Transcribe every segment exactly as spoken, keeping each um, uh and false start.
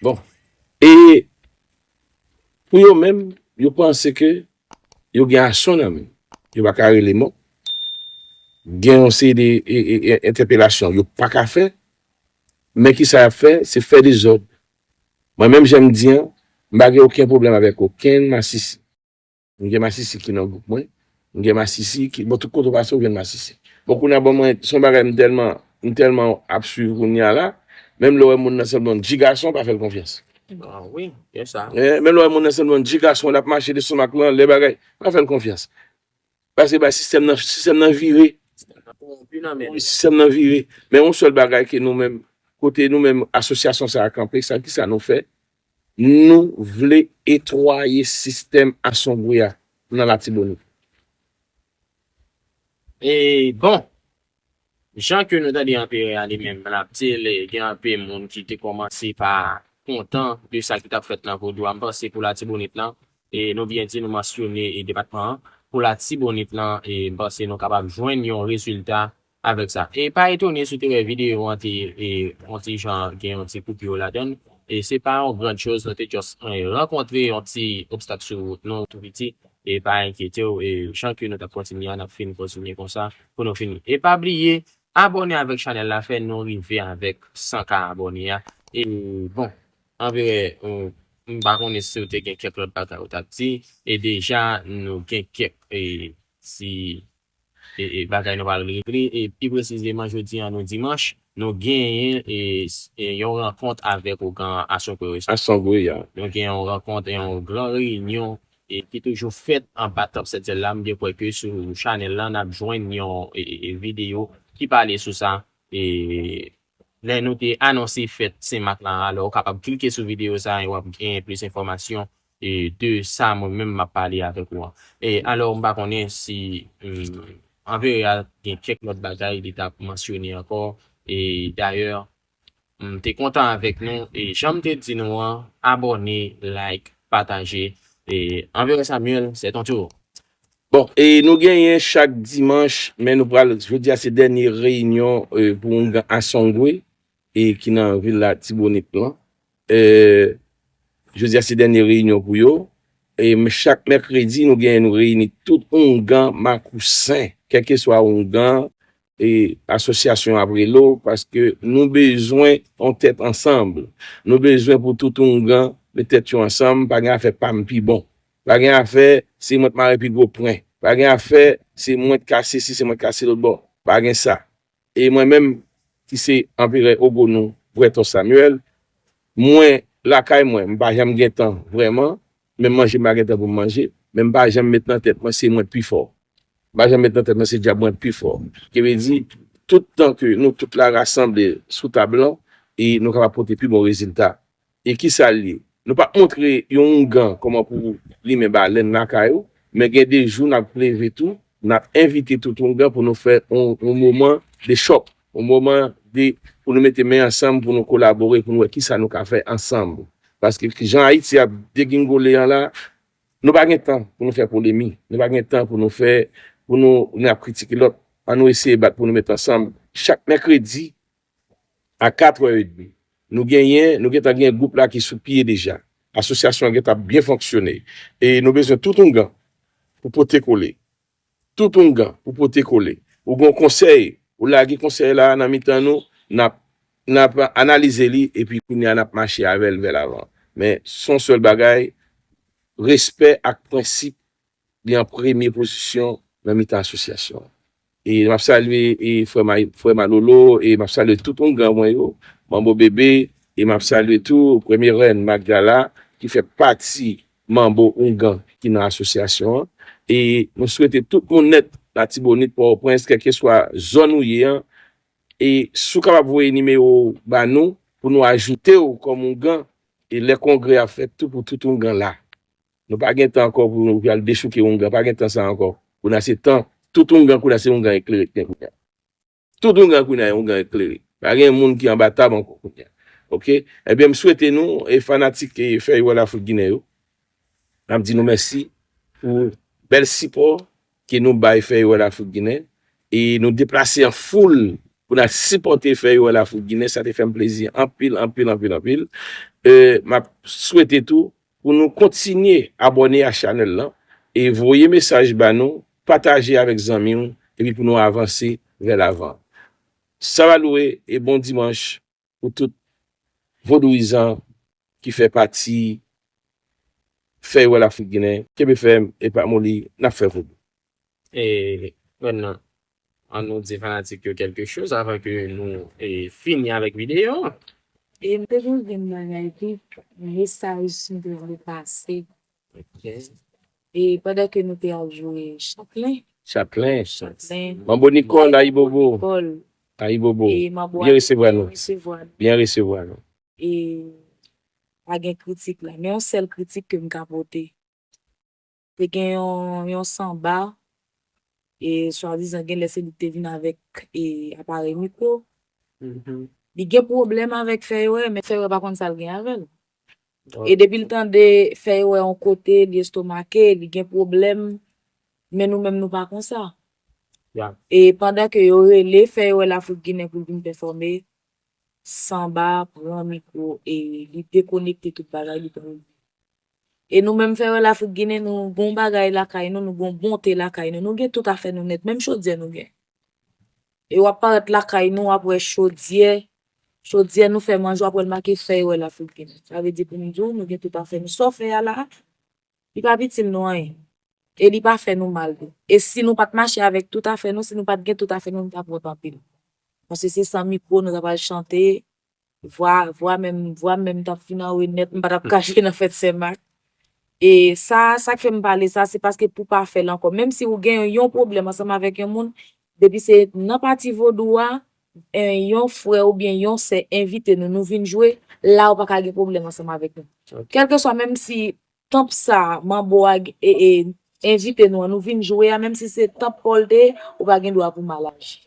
Bon. E pou yo menm, yo panse ke yo gen ason nan men. Yo pa ka rele mò. Gen yon seri de e, e, e, entèpelasyon yo pa ka fè. Men ki sa y ap fè? Se fè dezòd. Mwen menm, jan m di an, m pa gen okenn pwoblèm avèk okenn masisi. M gen masisi ki nan gwoup mwen. M gen masisi ki, bon, tout kote w pase, w jwenn masisi. Bon, kounye a, bon, mwen, se yon bagay m tèlman, m tèlman ap swiv kounye a la. Menm lè w wè moun nan sanble yon ti gason, pa fè l konfyans. Ah wi, gen sa. Eh, menm lè w wè moun nan sanble yon ti gason, l ap mache desann ak lan, lè bagay, pa fè l konfyans. Paske ba sistèm nan, sistèm nan vire. Kòwonpi nan men Wi, sistèm nan vire. Men yon sèl bagay ke nou menm, kote nou menm, asosyasyon sa a kanpe, sa ki sa nou fè? Nou vle etwaye sistèm asongwe a nan Latibonit. E bon, jan ke nou tande Anperè a li menm l ap di l, gen anpil moun ki te kòmanse pa kontan de sa ki t ap fèt nan Vodou a. M panse pou Latibonit lan, e nou byen di, nou mansyone e depatman an. Pou Latibonit lan, e m panse nou kapab jwenn yon rezilta avèk sa. E pa etone si w te wè videyo an te e, yon ti jan gen yon ti koupi ladan l. E se pa yon gran choz, nou te just e, rankontre yon ti obstak sou wout nou tou piti. E pa enkyete w, e jan ke nou t ap kontinye a, n ap fin kontinye konsa pou nou fini. E pa bliye, abòne avèk chanèl la, fè nou rive avèk san K abòne a. E bon, anverè, m pa konnen si w te gen kèk lòt bagay ou t ap di, e deja nou gen kèk e, ti e, e, bagay nou pral regle, e pi presizeman, jodi a nou dimanch, nou genyen e, e, yon rankont avèk ougan Asongwe Resistance. Asongwe, ya. Nou gen yon rankont, yon gran reyinyon e ki toujou fèt anba Top sèt Syèl la. M byen kwè ke sou chanèl la, n ap jwenn yon e, e, e, videyo ki pale sou sa. E lè nou te anonse fèt Sen Mak la, alò, ou kapab klike sou videyo sa e w ap gen plis enfòmasyon e de sa mwen menm m ap pale avèk ou an. E alò, m pa konnen si Anperè a gen kèk lòt bagay li t ap mansyone ankò. E dayè, m te kontan avèk nou. E jan m te di nou an, abòne, like, pataje. E Anperè Samuel, c'est ton tour. Bon, e nou genyen chak dimanch, men nou pral, jodi a se dènye reyinyon e, pou oungan Asongwe e, ki nan vil Latibonit lan. E, jodi a se dènye reyinyon pou yo. E chak mèkredi, nou genyen nou reyini tout oungan Makousen, kèlkeswa oungan e asosyasyon ap rele w, paske nou bezwen yon tèt ansanm. Nou bezwen pou tout oungan met tèt yo ansanm, pa gen afè pa m pi bon. Pa gen afè se mwen k mare pi gwo pwen. Pa gen afè se mwen k ka sesi, se mwen k ka se lòt bò. Pa gen sa. E mwen menm, ki se Anperè Ogonou Breton Samuel, mwen, lakay mwen, m pa janm gen tan vrèman, menm manje m pa gen tan pou m manje, men m pa janm met nan tèt mwen se mwen k pi fò. M pa janm met nan tèt mwen se dyab mwen k pi fò. Ki vle di, tout tan ke nou tout la rasanble sou tab lan, e nou kapab pote pi bon rezilta. E kisa l ye? Nou p ap montre yon oungan kòman pou limen balèn lakay ou, men gen de jou n ap leve tou, n ap envite tout oungan pou nou fè yon, yon moman de chòk, yon moman de, pou nou mete men ansanm, pou nou kolabore, pou nou wè kisa nou ka fè ansanm. Paske jan Ayiti ap degingole an la, nou pa gen tan pou nou fè polemi, nou pa gen tan pou nou fè, pou nou, nou ap kritike lòt. Ann nou eseye bat pou nou met ansanm. Chak mèkredi, a katrè edmi. Nou genyen, nou gentan gen gwoup la ki sou pye deja. Asosyasyon an gentan ap byen fonksyone. E nou bezwen tout oungan pou pote kole. Tout oungan pou pote kole. Ou gen yon konsèy, ou lage konsèy la nan mitan nou, n ap, n ap analize li, epi kounye a n ap mache avè l vè lavan. Men, se yon sèl bagay, respè ak prensip li an premye pozisyon nan mitan asosyasyon an. E m ap salye e frè, Ma, frè Malolo, e m ap salye tout oungan mwen yo, Manbo Bebe, e m ap salye tou premye rèn Magdala, ki fè pati Manbo oungan ki nan asosyasyon an. E nou swete tout moun nèt Latibonit, Pòtoprens, kèlkeswa zòn ou ye an, e si w kapab voye nimewo w ba nou, pou nou ajoute w kòm oungan, e lè kongrè a fèt tou pou tout oungan la. Nou pa gen tan ankò pou nou al dechouke oungan, pa gen tan sa ankò. Kounye a se tan, tout oungan kounye a se oungan eklere ki gen kounye a. Tout oungan kounye a oungan eklere. Pa gen moun ki anba tab ankò kounye a. Oke? Ebyen, m swete nou, e fanatik e Fè Yo Wè Lafrik Ginen yo, n ap di nou mèsi pou bèl sipò ke nou bay Fè Yo Wè Lafrik Ginen. E nou deplase an foul pou n al sipòte Fè Yo Wè Lafrik Ginen. Sa te fè m plezi anpil, anpil, anpil, anpil. E m ap swete tou pou nou kontinye abòne a chanèl lan e voye mesaj ba nou, pataje avèk zanmi w, epi pou nou avanse vè lavan. Savalwe e bon dimanch pou tout vodouyizan ki fè pati Fè yo wè Lafrik Ginen. Kenbe fèm e pa moli, n ap fè vodou. E, Renan, an nou di fanatik yo kèlke choz avan ke nou e, fini avèk videyo an. E m te gen yon bagay tou, mesaj m te vle pase. E pandan ke nou te ap jwe Chaplin, Chaplin. Chaplin, Manbo Nicole, Ayibobo. Paul, Ayibobo. E Manbo Byen resevwa nou. Resevwa nou. Byen resevwa nou. E pa gen kritik la. Men yon sèl kritik ke m ka pote. Te gen yon, yon sanba, e swadizan gen lè se li te vin avèk e aparèy mikwo. Li gen pwoblèm avèk Fèyewè, men Fèyewè pa konn sa l gen avè l. E depi l tande Fèyewè yon kote, li estomake, li gen pwoblèm, men nou menm nou pa konsa. E pandan ke yo rele Fèyewè Lafrik Ginen pou l vin pèfòme, Sanba pran mikwo e li dekonekte tout bagay, li pran. E nou menm Fèyewè Lafrik Ginen, nou gon bagay lakay nou, nou gon bonte lakay nou, nou gen tout afè nou nèt, menm chodyè nou gen. E w ap parèt lakay nou, w ap wè chodyè, chodyè nou fè manje, w ap wè l make Fèyewè Lafrik Ginen. Sa vle di pou m di w, nou gen tout afè nou. Sa w fè a la, li pa itil nou anyen. E li pa fè nou mal tou. E si nou pa t mache avèk tout afè nou, si nou pa t gen tout afè nou, nou t ap wont anpil. Paske se san mikwo nou t ap al chante, vwa, vwa menm, vwa m menm t ap fin anwe nèt, m pa t ap kache nan fèt Senmak. E sa, sa k fè m pale sa, se paske pou pa fè l ankò. Menm si ou gen yon pwoblèm ansanm avèk yon moun, depi se nan pati vodou a, en, yon frè oubyen yon sè envite nou, nou vin jwe, la ou pa ka gen pwoblèm ansanm avèk nou. Kèlkeswa, menm si tanp sa, manbo a e, e, envite nou an, nou vin jwe a, menm si se tanp Pòl te ye, ou pa gen dwa pou mal aji.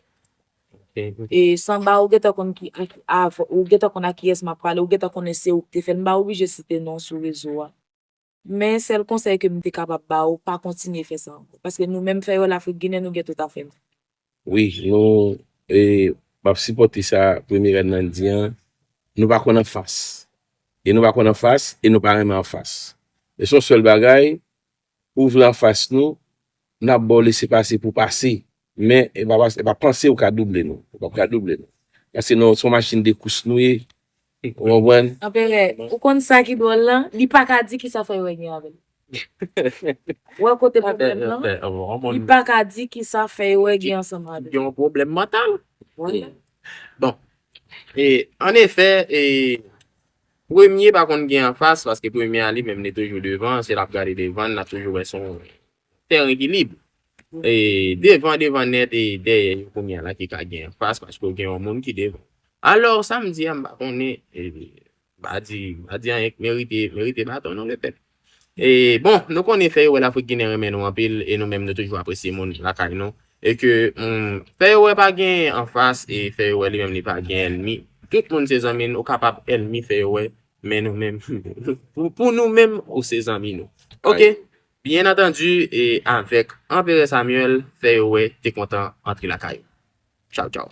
E sanba, ou gentan konn ki, ak, av, ou gentan konn ak kiyès m ap pale, ou gentan konnen se ou k te fè l, m pa oblije site non sou rezo a. Men sèl konsèy ke m te kapab ba ou, pa kontinye fè sa ankò. Paske nou menm Fèyewè Lafrik Ginen, nou gen tout afè nou. Wi, nou e, m ap sipòte sa premye rèn nan di an. Nou pa konn anfas. E nou pa konn anfas, e nou pa renmen anfas. E se yon sèl bagay, ou vle anfas nou, n ap ba w lese pase pou pase. Men e pa, e pa panse ou ka double nou. Ou p ap ka double nou. Paske nou, se yon machin de kous nou ye. Ou konprann? Anperè, ou konn sa ki dwòl lan? Li pa ka di kisa Fèyewè gen avè l. Wè kote pwoblèm lan? Li pa ka di kisa Fèyewè gen ansanm avè l. Gen yon pwoblèm mantal. Vwala. Bon. E, an efè, e, premye pa konn gen anfas, paske premye a li menm li toujou devan, se l ap gade devan, l ap toujou wè se yon tèren ki lib. E devan, devan nèt, e dèyè yo kounye a la ki ka gen anfas, paske w gen yon moun ki devan. Alò, sa m di a, m pa konnen, e, m pa di, m pa di anyen k merite, merite baton non, lepèp. E bon, nou konnen Fèyewè Lafrik Ginen renmen nou anpil, e nou menm nou toujou apresye moun lakay nou. E ke, hmm, Fèyewè pa gen anfas, e Fèyewè li menm li pa gen ènmi. Tout moun se zanmi n, ou kapab ènmi Fèyewè, men nou menm, pou, pou nou menm, ou se zanmi nou. Ok, byen antandi, e avèk Anperè Samuel, Fèyewè te kontan antre lakay ou. Tchaw, tchaw.